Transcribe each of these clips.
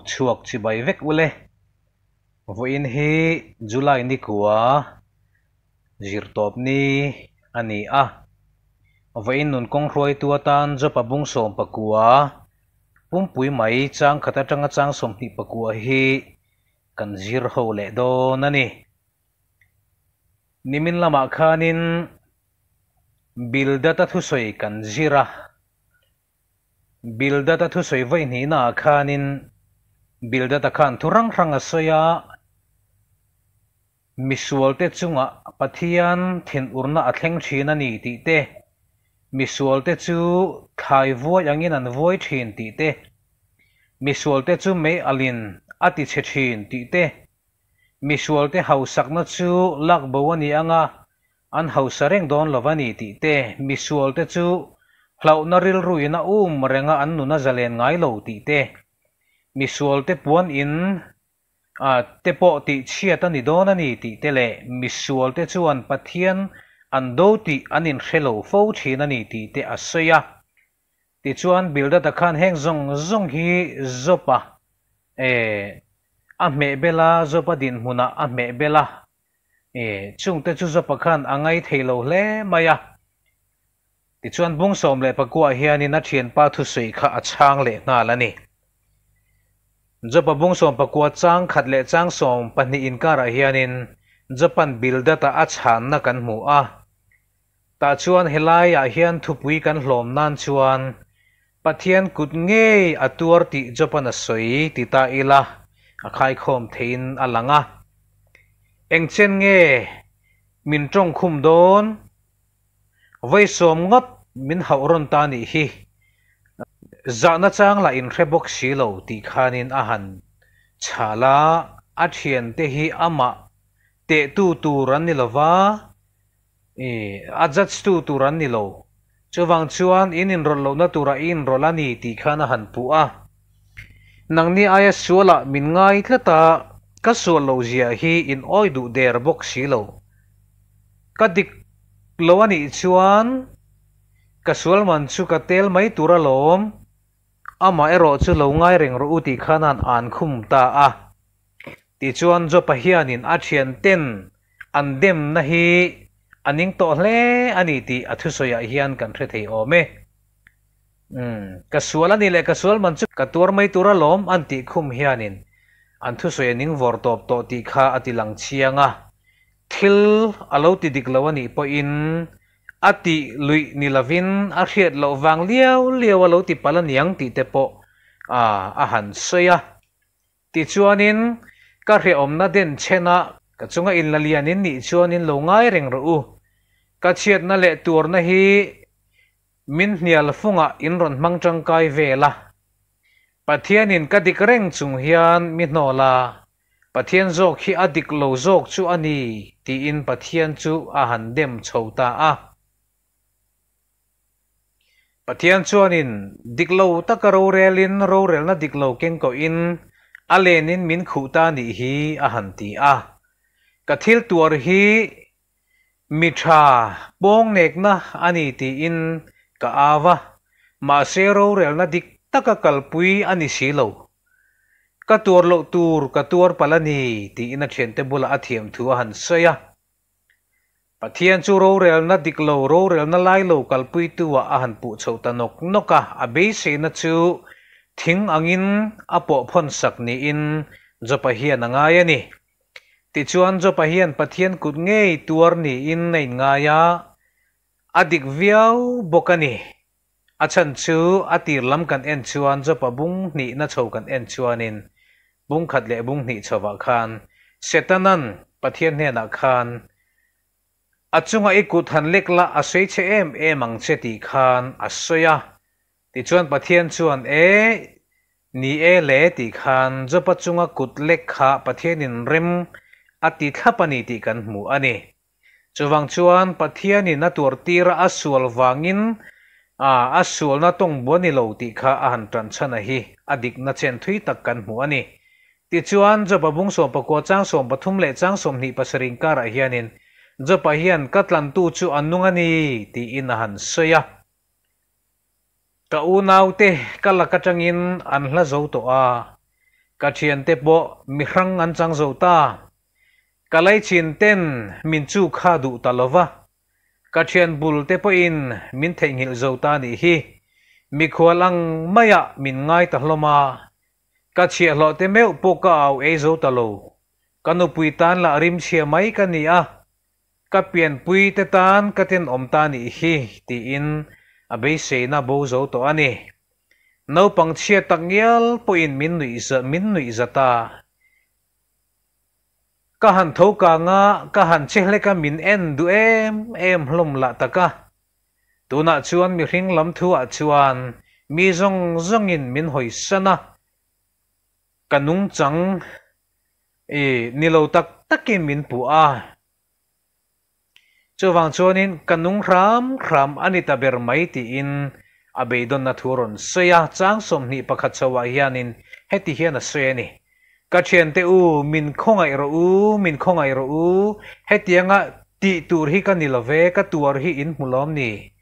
chhuak chibai vek ule. Vawiin hi July nikua zirtawp ni a ni a. Vawiin nun kawng hruaitu atan Jopa bung 19 pumpui mai chang khat atanga chang 29 hi kan zir ho leh dawn a ni. Nimin lamah khanin Bildad-a thusawi kan zir a. Bildad-a thusawi vawi hnihnaah khanin Bildad-a khan thu hrang hrang a sawi a, Misualte chungah Pathian thinurna a thleng thin a ni tih te, misualte chu thlai vuai angin an vuai thin tih te, misualte chu mei alin a ti chhe thin tih te, misualte hausakna chu lak bo a ni anga An hausa reng dawn lo a ni tih te, misualte chu hlauhna rilruin a um renga an nun a zalen ngai lo tih te, misualte puan in a te pawh tih chhiat a ni dawn a ni tih te leh misualte chuan Pathian an do tih an inhre lo fo thin a ni tih te a sawi a. Tichuan Bildad-a khan heng zawng zawng hi Job-a e a hmeh bel a, Job-a dinhmunah a hmeh bel a. E, chungte chu Jopa khan a ngai thei lo hle mai a. Tichuan bung 19 hianin a thianpa thusawi kha a chhang leh nghal a ni. Jopa bung 19 chang khat leh chang 12 inkarah hianin Jopa'n Bildad-a a chhanna kan hmu a. Tah chuan helaiah hian thupui kan hlawm nan chuan Pathian kut ngei a tuar tih Jopa'n a sawi ti ta ila a khaikhawm theiin a lang a. Engchen nge min tawngkhum dawn? Vawi sawm ngawt min hauh rawn ta nih hi. Zahna chang lah inhre bawk si lo tih khanin a han chhal a, a thiante hi amah tehtu tur an ni lova, I, a judge tu tur an ni lo. Chuvang chuan in inrawlh lohna turah i inrawlh a ni tih khan a han puh a. Nangni aia sualah min ngai tlat a, ka sual loh zia hi in awi duh der bawk si lo. Ka dik lo a nih chuan ka sual man chu ka tel mai tur alawm, amah erawh chu lo ngai reng rawh u tih khan a han an khum ta a. Tichuan Jopa hianin a thianten an demna hi a ning tawh hle a ni tih a thusawiah hian kan hre thei awm e. Umm, ka sual a ni leh ka sual man chu ka tuar mai tur alawm an tih khum hianin an thusawi a ning vawr tawp tawh tih kha a ti lang chiang a. Thil a lo ti dik lo a nih pawhin a tih luih ni lovin a hriat loh vang liau liau a lo ti palh aniang tih te pawh a han sawi a. Tichuanin, ka hrehawmna den chhenah ka chunga inla lian in nih chuanin lo ngai reng rawh u. Ka chhiatna leh tuarna hi min hnial fungah in rawn hmang tangkai vel a. Pathianin ka dik reng chung hian mi hnawl a, Pathian zawk hi a dik lo zawk chu a ni tiin Pathian chu a han dem chho ta a. Pathian chuanin dik lo taka rorelin rorelna dik lo keng kawhin a lenin min khuh ta nih hi a han ti a. Ka thil tuar hi mi tha pawngnekna a ni tiin ka au a, mahse rorelna dik taka kalpui a ni si lo. Ka tuar loh tur ka tuar palh a ni tiin a thiante bulah a thiam thu a han sawi a. Pathian chu rorelna dik lo, rorelna lai lo kalpuitu-ah a han puh chho ta nawk nawk a, a beiseina chu thing angin a pawh phawn sak niin Jopa hian a ngai a ni. Tichuan Jopa hian Pathian kut ngei tuar niin a inngai a, a dik viau bawk a ni. A chhan chu a tir lam kan en chuan Jopa bung hnihna chho kan en chuanin bung khat leh bung hnih chhovah khan Setanan Pathian hnenah khan a chunga i kut han lek la a sawi che em em ang che tih khan a sawi a. Tichuan Pathian chuan e ni e le tih khan Jopa chunga kut lek kha Pathianin rem a ti thlap a ni tih kan hmu a ni. Chuvang chuan Pathianin a tuartir a, a sual vangin a sualna tawng bu a ni lo tih kha a han tan chhan a hi a dikna chen thui tak kan hmu a ni. Tichuan, Joba bung 19 chang 13 leh chang 27 inkarah hianin Joba hian ka tlantu chu a nung a ni tiin a han sawi a. Ka unaute ka lak atangin an hla zo tawh a, Ka thiante pawh mi hrang an chang zo ta. Ka laichin ten min chu kha duh ta lo va, ka thian bul te pawhin min theihnghilh zo ta nih hi. Mikhual ang maiah min ngai ta hlawm a, ka chhiahhlawh te meuh pawh ka au ei zo ta lo. Ka nupui tan lah rimchhia mai ka ni a, ka pianpui te tan ka tenawm ta nih hi tiin a beiseina bo zo tawh a ni. Naupang chhia tak ngial pawhin min nuih min nuih zat a. Ka han tho kang a, ka han che hlek a min en duh em em hlawm lah tak a. Tunah chuan mihring lam thuah chuan mi zawng zawngin min hawisan a, ka nungchang i ni lo tak takin min puh a. Chuvang chuanin ka nung hram hram a ni ta ber mai tiin a beidawnna thu rawn sawi a, chang 21 chhoah hianin heti hian a sawi a ni, Ka thiante u, min khawngaih rawh u, min khawngaih rawh u, hetianga tih tur hi ka ni lo ve, ka tuar hi in hmu lawm ni?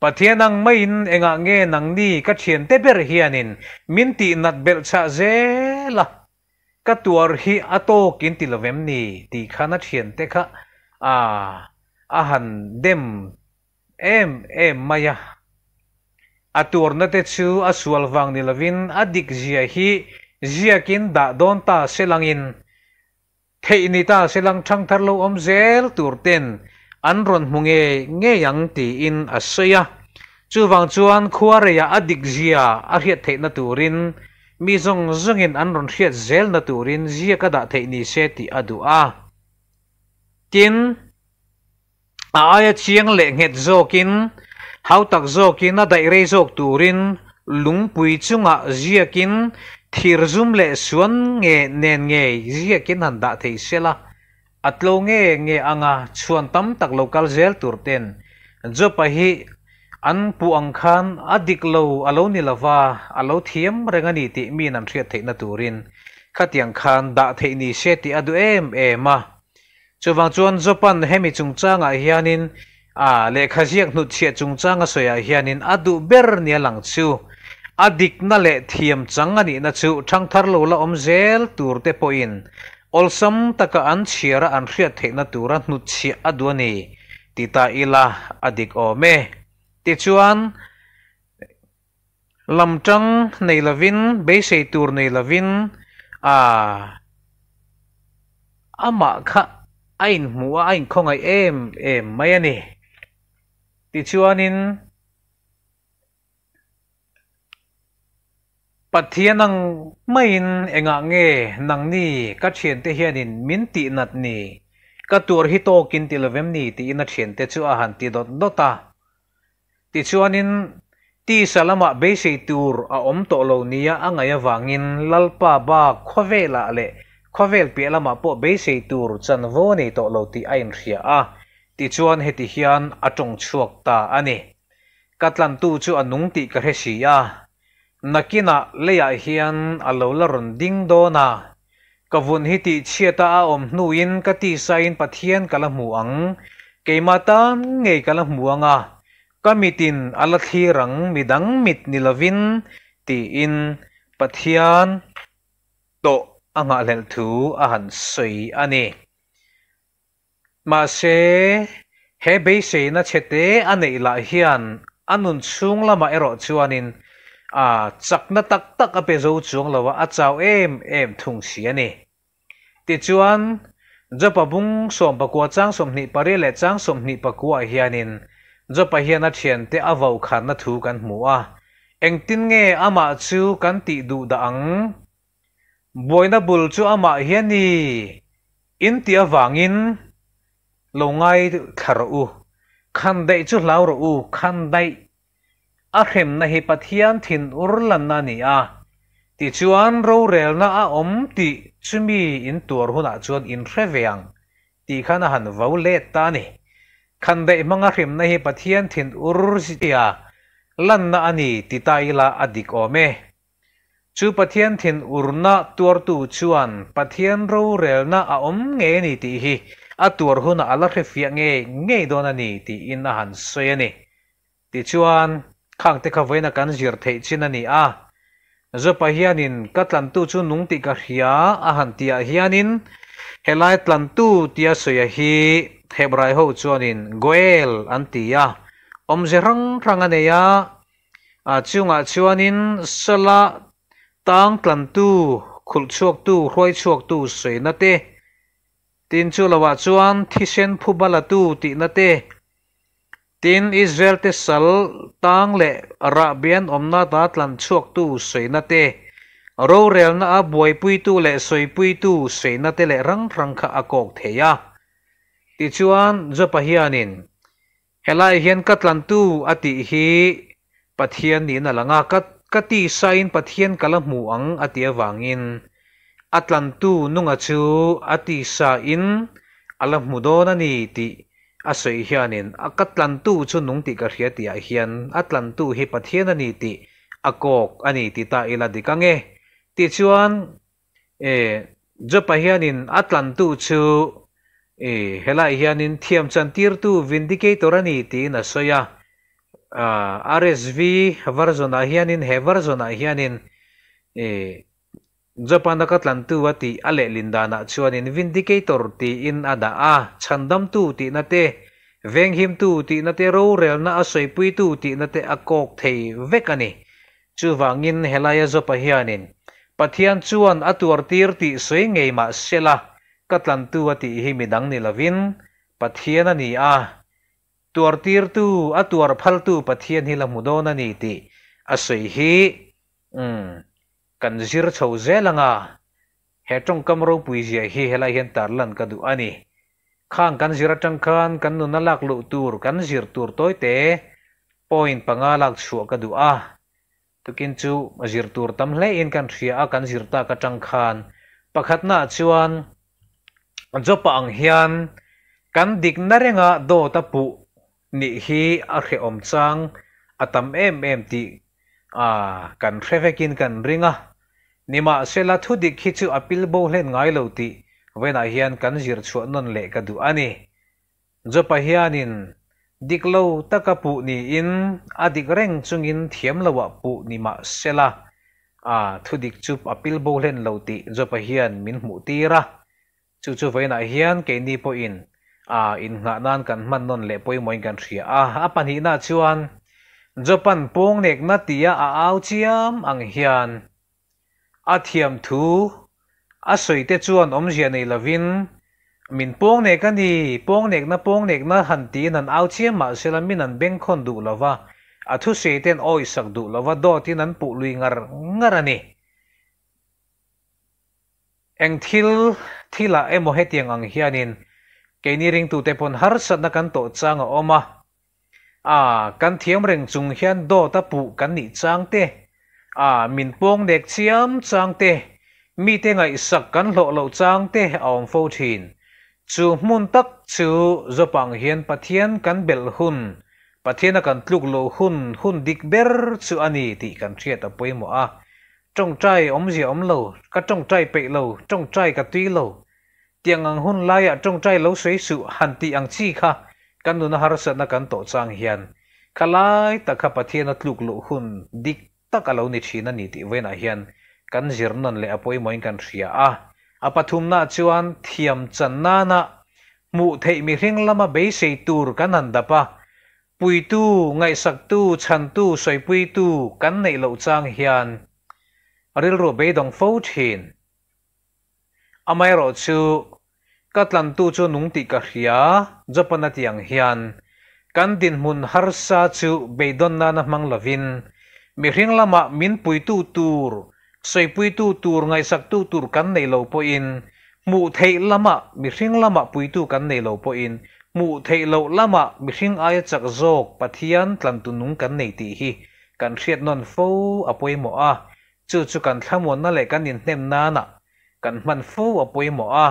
Pathian ang maiin engah nge nangni ka thiante ber hianin min tih nat belh chhah zel a? Ka tuar hi a tawk in ti lo vem ni tih khan a thiante kha a a han dem em em mai a. A tuarna te chu a sual vang ni lovin a dik zia hi ziakin dah dawn ta selangin theih ni ta selang thangthar lo awm zel tur ten an rawn hmu ngei ngei ang tiin a sawi a. Chuvang chuan khuareiah a dik zia a hriat theihna turin Mi zawng zawngin an rawn hriat zelna turin ziak a dah theih ni se tih a duh a. Tin, a aia chiang leh nghet zawkin, hau tak zawkin a daih rei zawk turin lungpui chungah ziakin thir zum leh suan nge nen ngei ziakin han dah thei sela, a tlo nge nge anga chhuan tam tak lo kal zel tur ten Job-a hi an puh ang khan a dik lo a lo ni lova, a lo thiam reng a ni tih miin an hriat theihna turin khatiang khan dah theih ni se tih a duh em em a. Chuvang chuan Job-a'n hemi chungchangah hianin a lehkha ziak hnutchhiah chungchanga sawiah hianin a duh ber nia lang chu a dikna leh thiam chang a nihna chu thangthar lo la awm zel tur te pawhin awlsam taka an chhiara an hriat theihna tura hnutchhiah a duh a ni ti ta ila a dik awm e. Tichuan, lamtang nei lovin, beisei tur nei lovin a amah kha a inhmuh a, a inkhawngaih em em mai a ni. Tichuanin Pathian ang maiin engah nge nangni ka thiante hianin min tihnat ni, ka tuar hi tawkin ti lovem ni tiin a thiante chu a han ti dawt dawt a. Tichuanin, tisa lamah beisei tur a awm tawh lo nia a ngaih avangin Lalpa bak khawvelah leh khawvel piah lamah pawh beisei tur chanvo a nei tawh lo tih a inhria a, tichuan heti hian a tawng chhuak ta a ni. Ka tlantu chu a nung tih ka hre si a, nakinah leiah hian a lo la rawn ding dawn a, Ka vun hi tihchhiata a awm hnuin ka tisain Pathian ka la hmu ang, keimah tan ngei ka la hmu ang a, ka mitin a la thlir ang midang mit ni lovin, tiin Pathian tawh a nghahhlelh thu a han sawi a ni. Mahse, he beiseina chhete a neih lah hian a nun chhung lamah erawh chuanin a chakna tak tak a pe zo chuang lo a, a chau em em thung si a ni. Tichuan, Jopa bung 19 chang 28 leh chang 21 ah hianin Jopa hian a thiante a vaukhana thu kan hmu a, Engtin nge amah chu kan tih duh dah ang? Buaina bul chu amah hian i in tih avangin lo ngai thla rawh u. Khan daih chu hlau rawh u, khan daih a hremna hi Pathian thin ur lanna a ni a, tichuan rorelna a awm tih chumi in tuar hunah chuan in hre ve ang tih khan a han vo let ta a ni. Khan daih hmanga hremna hi Pathian thin ur zia lanna a ni ti ta ila a dik awm e. Chu Pathian thinurna tuartu chuan Pathian rorelna a awm ngei a ni tih hi a tuar hunah a la hrefiah ngei ngei dawn a ni tiin a han sawi a ni. Tichuan, khangte kha vawiina kan zir theih chin a ni a. Zopa hianin ka tlantu chu nung tih ka hria a han tihah hianin helai tlantu tia sawia hi Hebrai ho chuanin Goel an ti a, awmze hrang hrang a nei a, a chungah chuanin sala tang tlantu, khulh chhuaktu, hruai chhuaktu sawina te, tin chu lohah chuan thisen phuba latu tihna te, Tin, Israel-te sal tang leh rahbi an awmna ta tlan chhuaktu sawina te, rorelna a buaipuitu leh sawipuitu sawina te leh rang rang kha a kawk thei a. Tichuan, Jopa hianin, Helai hian ka tlantu a tih hi Pathian niin a lang a, ka ka tisain Pathian ka la hmu ang a tih avangin a tlantu nunga chu a tisain a la hmu dawn a ni tih a sawi hianin a ka tlantu chu nung tih ka hria tihah hian a tlantu hi Pathian a ni tih a kawk a ni ti ta ila dik ang e. Tichuan e Jopa hianin a tlantu chu e helai hianin thiam chantirtu vindicator a ni tiin a sawi a. RSV version ah hianin he version ah hianin e Japan a ka tlantu a tih a lehlin danah chuanin vindicator tiin a dah a, chhandamtu tihna te, venghimtu tihna te, rorelna a sawipuitu tihna te a kawk thei vek a ni. Chuvangin helaia Jopa hianin Pathian chuan a tuartir tih sawi ngei mah sela ka tlantu a tih hi midang ni lovin Pathian a ni a, Tuartirtu, a tuar phaltu Pathian hi la hmu dawn a ni tih a sawi hi umm kan zir chho zel ang a, he tawngkam ropui zia hi helai hian tarlan ka duh a ni. Khang kan zir atang khan kan nuna lak luh tur kan zir tur tawite point panga lak chhuah ka duh a, tukin chu zir tur tam hlein kan hria a kan zir tak atang khan pakhatnaah chuan Jopa ang hian kan dikna renga dawt a puh nih hi a hrehawm chang a tam em em tih kan hre vekin kan ring a. Nimahsela thudik hi chu a pil bo hlen ngai lo tih vawiinah hian kan zir chhuah nawn leh ka duh a ni. Jopa hianin dik lo taka puh niin a dik reng chungin thiam loah puh ni mahsela a thudik chu a pil bo hlen lo tih Jopa hian min hmuh tir a. Chu chu vawiinah hian keini pawhin a innghah nan kan hman nawn leh pawimawhin kan hria a. A pahnihna chuan Jopa'n pawngnekna tia a au chiam ang hian A thiam thu a sawi te chuan awmzia nei lovin, Min pawngnek a ni, pawngnekna pawngnekna han tiin an au chiam mah sela min an bengkhawn duh lo va, a thusawi te an awisak duh lo va, dawtin an puh lui ngar ngar a ni. Eng thil thilah emaw hetiang ang hianin keini ringtute pawn harsatna kan tawh chang a awm a, A, kan thiam reng chung hian dawt a puh kan nih chang te, a, min pawng nek chiam chang te, mite ngaihsak kan hlawh loh chang te a awm fo thin. Chu hmun tak chu Zopang hian Pathian kan belh hun, Pathiana kan tluk loh hun, hun dik ber chu a ni tih kan hriat a pawimawh a. Tawngtai awmzia awm lo, ka tawngtai peih lo, tawngtai ka tui lo, Tiang ang hun laiah tawngtai lo sawi suh han tih ang chi kha kan nuna harsatna kan tawh chang hian kha lai tak kha Pathiana tluk luh hun dik tak a lo ni thin a ni tih vawiinah hian kan zir nawn leh a pawimawhin kan hria a. A pathumnaah chuan thiam chan nana hmuh theih mihring lama beisei tur kan han dap a, puitu, ngaihsaktu, chhantu, sawipuitu kan neih loh chang hian rilru beidawng fo thin. Amaherawhchu, ka tlantu chu nung tih ka hria, Japan a ti ang hian, kan dinhmun harsa chu beidawn nana hmang lovin, mihring lamah min puitu tur, sawipuitu tur, ngaihsaktu tur kan neih lo pawhin, hmuh theih lamah mihring lamah puitu kan neih lo pawhin, hmuh theih loh lamah mihring aia chak zawk Pathian tlantu nung kan nei tih hi kan hriat nawn fo a pawimawh a, Chu chu kan thlamuanna leh kan inhnem nana kan hman fo a pawimawh a,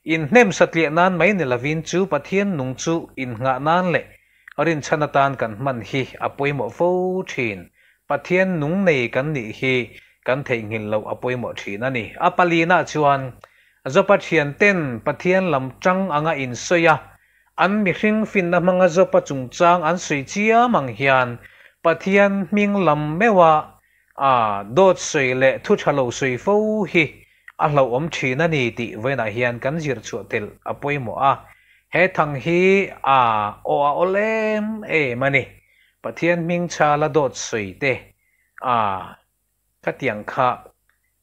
inhnem satliah nan mai ni lovin chu Pathian nung chu innghah nan leh rinchhan atan kan hman hi a pawimawh fo thin. Pathian nung nei kan nih hi kan theihnghilh loh a pawimawh thin a ni. A palina chuan Jopa thianten Pathian lam tang anga insawi a, an mihring finna hmanga Jopa chungchang an sawi chiam ang hian Pathian hming lam meuha. A dawt sawi leh thu tha lo sawi fo hi a hlauhawm thin a ni tih vawiinah hian kan zir chhuah tel a pawimawh a. He thang hi a aw a awl em em a ni. Pathian hming chhala dawt sawi te a khatiang kha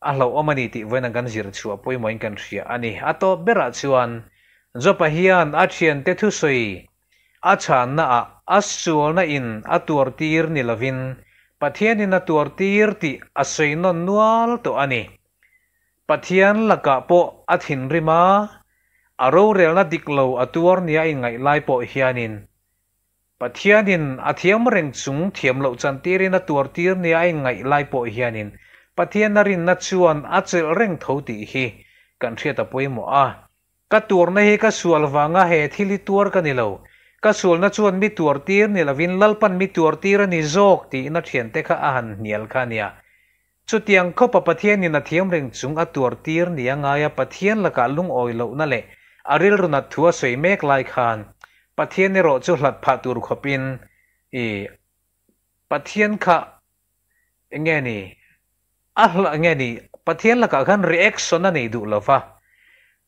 a hlauhawm a ni tih vawiinah kan zir chhuah pawimawhin kan hria a ni. A tawp berah chuan Jopa hian a thiante thusawi A chhannaah a sualna in a tuartir ni lovin Pathianin a tuartir tih a sawi nawn nual tawh a ni. Pathian lakah pawh a thinrim a, a rorelna dik lo a tuar nia a inngaih lai pawh hianin Pathianin a thiam reng chung thiam loh chantirin a tuartir nia a inngaih lai pawh hianin Pathian a rinna chuan a chelh reng tho tih hi kan hriat a pawimawh a. Ka tuarna hi ka sual vanga he thil hi tuar ka ni lo. Ka sualna chuan mi tuar tir ni lovin Lalpan mi tuar tir a ni zawk tiin a thiante kha a han hnial kha a nia. Chutiang khawpa Pathianin a thiam reng chung a tuar tir ni a ngai a, Pathian lakah lungawi lohna leh a rilru nat thu a sawi mek lai khan Pathian erawh chu hlat phah tur khawpin i Pathian kha eng nge ni? A hla nge ni? Pathian lakah khan reaction a nei duh lo va,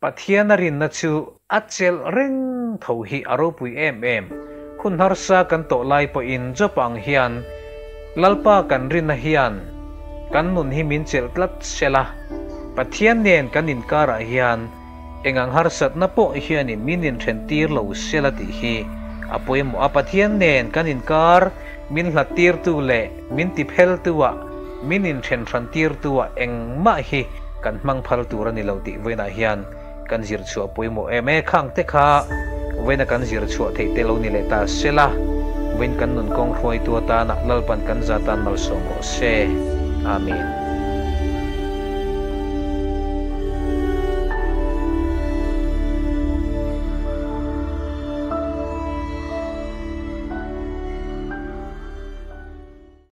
Pathian a rinna chu a chelh reng tho hi a ropui em em. Hun harsa kan tawh lai pawhin Job ang hian Lalpa kan rinna hian kan nun hi min chelh tlat sela, Pathian nen kan inkarah hian eng ang harsatna pawh hianin min inthen tir lo sela tih hi a pawimawh a. Pathian nen kan inkar min hlat tirtu leh min tipheltu ah, min inthen hran tirtu ah engmah hi kan hmang phal tur a ni lo tih vawiinah hian kan zir chhuah pawimawh em e. Khang te kha vawiina kan zir chhuah theih te lo ni leh ta sela, vawiin kan nun kawng hruaitu atana Lalpan kan za tan malsawm rawh se. Amen.